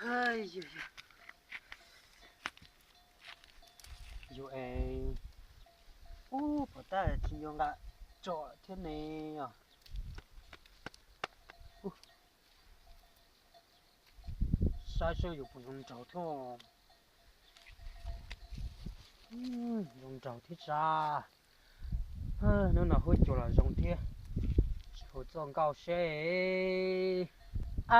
Yus es, ub, puas tab tsis yuav nqa tsom thiab ne os. Saib seb yuav puas zoo nraug thiab. Zoo nraug thiab sas. Hnub no huab cua los zoo thiab. Tsis hu txoj nkauj seb. A,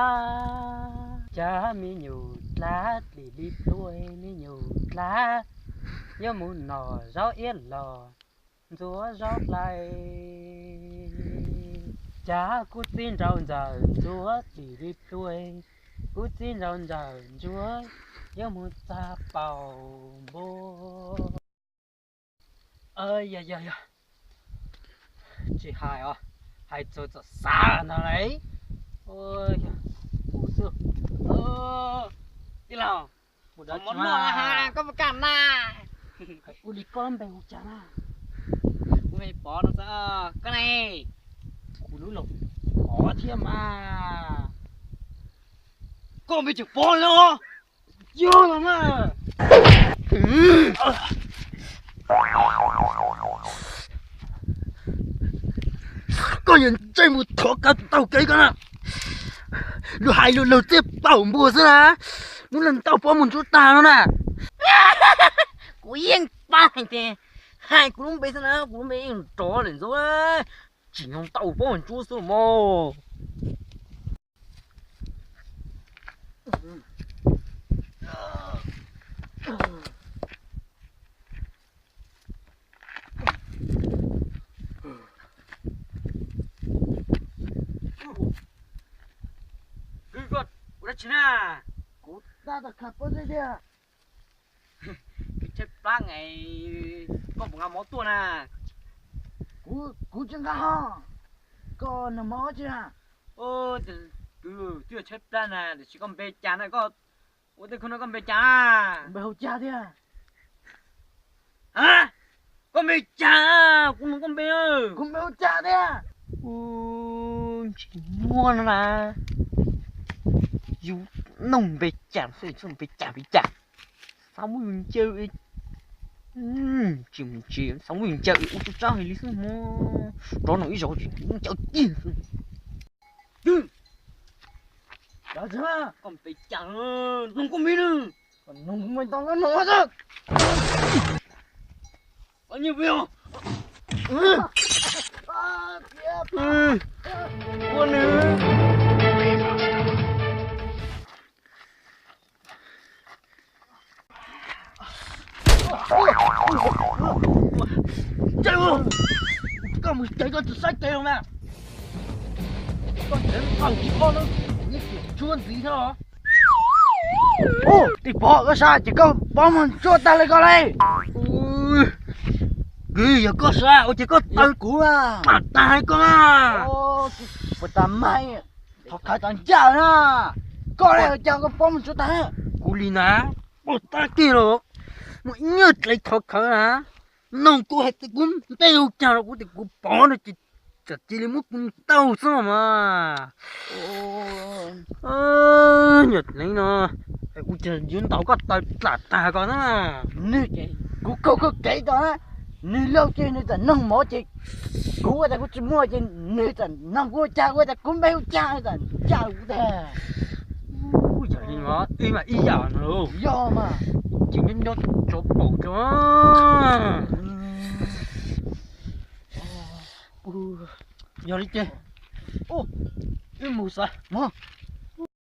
cas me nyuam dlaab dlim li pluag, me nyuam dlaab, yuav mus noj zaub iab los ntxuav zaub hlais. Cas kuv txiv nraug ntxawm ntxuav dlim li pluag, kuv txiv nraug ntxawm ntxuav, yuav mus txag paum npua. Yog yog yog, tsis hais os, hais txog txom xav ntag lauj. Tij laug, koj puas kam na? Ua li koj lub npe hu cas na? Kuv npe Pov no xwb, koj ne? Kuv lub los Pov thiab mas. Koj npe tseem Pov no? Yog los mas. Koj yuav ntsej muag thov kawg taug kev koj na. Luag hais lus lug txij paum npua xwb na. Hnub no ntau pob mus ntsuab tag no na. Kuv yeej paub hais tias hais kuv lub npe xwb na, kuv lub npe yeej nrov lawm ntxuav. Tsim nyog ntau pob mus ntsuab xwb mog. Ua dab tsi na? Kuv tab tom khaws pob zeb thiab. Koj tshaib plab es koj puas nqa mov tuaj na? Kuv tsis nqa ho, koj nug mov tsi na? Twb yog tshaib plab na, tiam sis koj npe cas na? Koj ua tej khub no koj npe cas? Npe hu Cas thiab. Koj npe cas? Kuv nug koj npe. Kuv npe hu Cas thiab. Tsis muaj no na. Yus nug npe cas xwb, npe cas npe cas. Xav muab yus ncaws, tsis mus tsis xav muab yus ncaws ua tsuj tsab hais li xwb mog. Rov nug ib zaug tsis ncaws kiag xwb. Koj npe cas? Nug koj npe na. Nug kuv npe tau koj nug xwb. Ua nws. Koj mus cawv koj tus saib kev los mas. Koj ncaws tau tsis pom na, yeej tsuab ntxiv thiab os. Tij Pov, koj saib ces koj pob muag ntsuab tag li koj li. Kwv, yog koj saib ua ces koj taw kuv tag li koj na. Puas tas mas, thov khawv tau ncaj na. Koj li cas koj pob muag ntsuab tag? Kuv li na, puas tas kiag los, muaj ib nyuag dlej thov khawv na. Noog kuv hais tias kuv npe hu Cas los kuv tias kuv Pov no ces tsam cia li muab kuv ntaus xwb mas. Nyuam dlej no, kuv cia li yuav ntaus koj taw dlam tag koj na. Nws ces kuv kaug koj kev tau na. Nws laug ces nws txawm noog mov ces kuv ua tas kuv tsis muaj ces nws txawm noog kuv ua cas, kuv ua tas kuv npe hu Cas, nws txawm ncaj kuv tag. Yog li mas ib mas ib yam no. Yog mas. Ces nyob nyob tsov paum tso. Yog li ces wb mus xav mog.